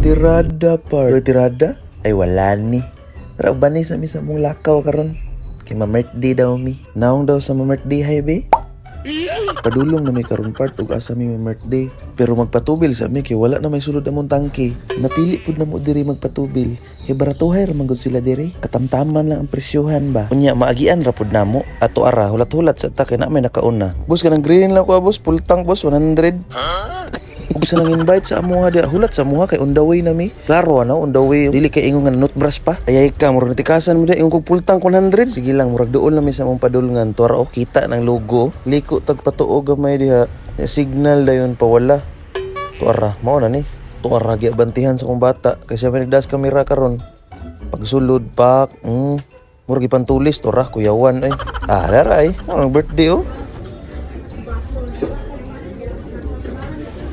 tirada par. Doy tirada? Ay wala ni. Pero banis na mi sa mong lakaw karon. Kay ma-birthday daw mi. Naong daw sa ma-birthday hay be. Padulong na may karon part ug asa mi ma-birthday. Pero magpatubil sa mi kay wala na may sulod among tangke. Napili pud na mo diri magpatubil. Kay baratuhay ra man gud sila diri. Katamtaman lang ang presyohan ba. Unya maagian ra pud namo. Ato ara hulat-hulat sa ta kay na may nakauna. Boss kanang green lang ko boss, full tank boss 100. Ug sa nang invite sa amuha dia hulat sa amuha kay on the way na mi. Klaro ano, on the way dili kay ingon nga nutbrush pa. Ayay ka murag natikasan mo dia ingon kog full tank 100. Sige lang murag duol na mi sa among padulngan. Tuara o kita ng logo. Liko tag patuo gamay diha. Signal dayon pa wala. Tuara mao na ni. Tuara gyud bantihan sa kong bata kay siya may nagdas kamera karon. Pagsulod pak. Murag ipantulis tuara kuyawan ay. Daray. Ang birthday oh.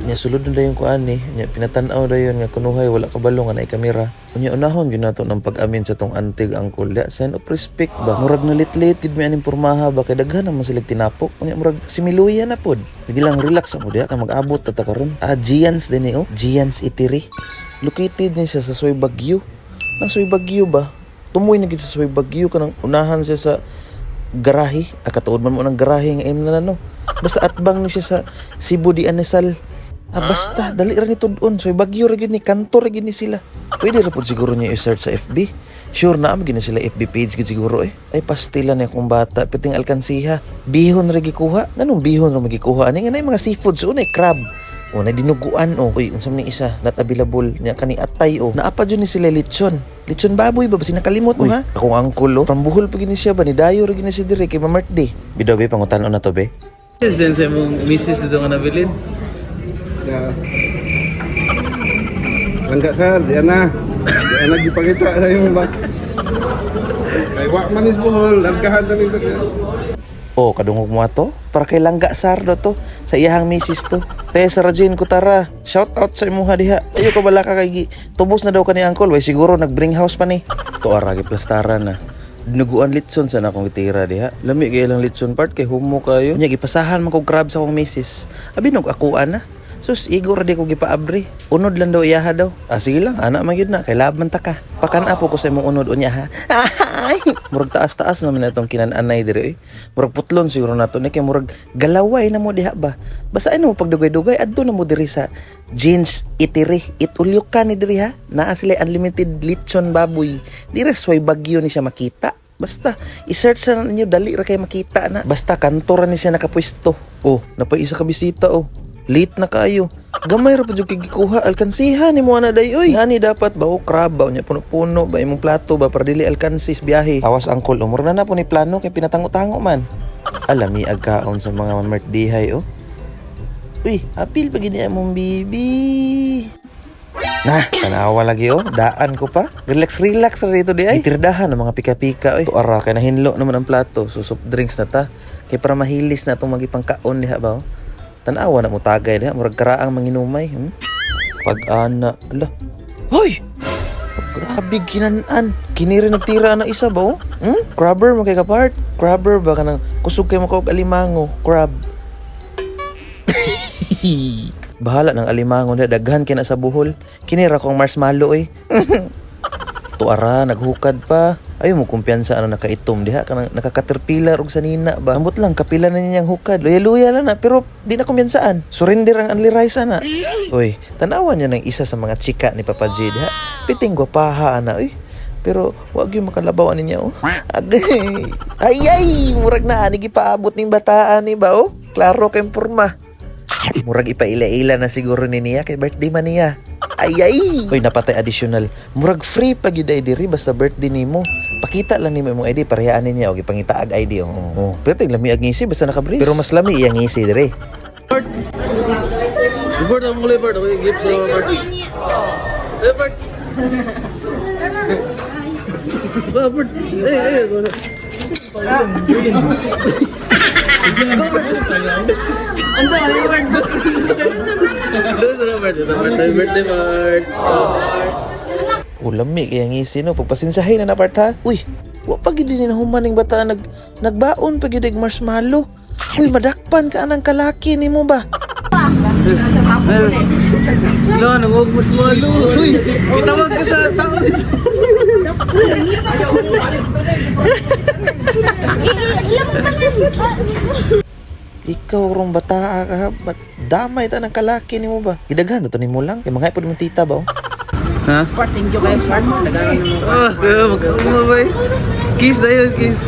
Nya sulod na dayon ko ani, nya pinatan-aw dayon nga kunuhay wala kabalo nga naay kamera. Unya unahon gyud nato ng pag-amin sa tong antig angkol. Sign of respect ba. Murag nalit-lit gid mi aning pormaha ba kay daghan naman sila tinapok. Unya murag similuya na pod. Sige lang relax mo diha ka mag-abot ta karon. Giants din oh. Giants Itiri. Located ni siya sa Soy Bagyo. Nang Soy Bagyo ba? Tumoy na gid sa Soy Bagyo kanang unahan siya sa garahe. Katuod man mo ng garahe nga imna no. Basta atbang ni siya sa Cebu di Anisal. Basta, dali ra ni tudon. So, Bagyo ra gyud ni, kanto ra gyud ni sila. Pwede ra pud siguro niya i-search sa FB. Sure na, gina sila FB page gid siguro eh. Ay, pastila na akong bata, piting alkansiha. Bihon ra gikuha. Ganong bihon ra magikuha? Ani nga na mga seafoods, unay crab. O, na dinuguan o. Uy, unsam ni isa, not available. Nya kani atay o. Naapa dyan ni sila lechon. Lechon baboy ba? Basi nakalimot mo ha? Akong angkol o. Prambuhol pa gini siya ba? Ni dayo ra gini siya dire kay ma-birthday. Bidaw be, pangutan na to be. Then sa mong misis dito nga nabilin? Ya. Langga sir, yan na. Yan na gipakita sa imo ba. Kay wa man is buhol, langgahan kami to. Oh, kadungog mo ato? Para kay langga sardo to. Sa iyahang misis to. Taya sa Rajin Kutara. Shout out sa imuha diha. Ayo ka bala ka kay tubos na daw kani angkol. Way siguro nag-bring house pa ni. To ara giplastaran na. Dinuguan litson sana akong gitira diha. Lami kay ilang litson part kay humo kayo. Nya gipasahan man kog crab sa akong misis. Abi nog akuan na. Sus, igor di ko gipaabri. Unod lang daw iyaha daw. Sige lang, anak man yun na. Kay laban ta ka. Pakana po ko sa imong unod unya ha. Ay! Murag taas-taas naman na itong kinananay diri eh. Murag putlon siguro na ito. Kay murag galaway na mo diha ba. Basta ano mo pagdugay-dugay. Adto na mo diri sa Jeans Itiri. Itulyok ka ni diri ha. Naa sila unlimited lechon baboy. Diri Soy Bagyo ni siya makita. Basta, i-search na ninyo. Dali ra kay makita na. Basta, kantora ni siya nakapwesto. Oh, napaisa ka bisita oh. Late na kayo. Gamay ra pa jud gikuha alkansiha ni mo ana day oy. Ngani dapat ba o crab ba unya puno-puno ba imong plato ba para dili alkansis biyahe. Awas angkol umur na po ni plano kay pinatango-tango man. Alami agkaon sa mga birthday hay oh. Uy, apil pa gini among bibi. Nah, tanawa lagi oh. Daan ko pa. Relax ra dito di ay. Itirdahan ng mga pika-pika oy. Tuara kay nahinlo naman ang plato. So soft drinks na ta. Kay para mahilis na itong magipangkaon diha ba oh. Tanawa na mo tagay diha, murag karaang manginumay. Pag-ana, ala. Hoy! Grabe ginanan. Kiniri nagtira na isa ba oh? Crabber mo kay kapart. Crabber ba kanang kusog kay mo kog alimango, crab. Bahala ng alimango na daghan kay na sa buhol. Kinira kong marshmallow eh. Tuara, naghukad pa. Ayaw mo kumpiyansa ano nakaitom diha kanang nakakaterpillar og sanina ba. Ambot lang kapila na niyang hukad. Luya-luya lang na pero di na kumpiyansaan. Surrender ang Only Rice na. Oy, tanawan niya ng isa sa mga chika ni Papa J diha. Piting gwapaha ana oy. Pero wag yung makalabaw niya oh. Agay. Ay, murag na ani gipaabot ning bataan ni ba oh. Klaro kay porma. Murag ipaila-ila na siguro ni niya kay birthday man niya. Ay! Uy, napatay additional. Murag free pag yun diri basta birthday nimo. Pakita lang nimo imong ID, parehaan niya. Okay, pangitaag ID. Oh. Pero lami ag ngisi basta naka-brace. Pero mas lami iyang ngisi diri. Before na muli part, okay, gift sa part. Part. Part. Go na. Ano ba yung word doon? Birthday part. Lami kaya ngisi no. Pagpasensyahin na part ha. Uy, wa pa gid ni nahuman ning bata nagbaon pa gid marshmallow. Uy, madakpan ka anang kalaki nimo ba? Wala, nangog mas malo. Uy, itawag ka sa tao. Ikaw rong bata ka ha. Damay ta ng kalaki ni mo ba? Gidaghan to ni mo lang. Kay mga ipod mong tita ba? Oh? Ha? Thank you kayo, Fran. Nagalan mo. Ah, magkamabay. Kiss na yun, kiss.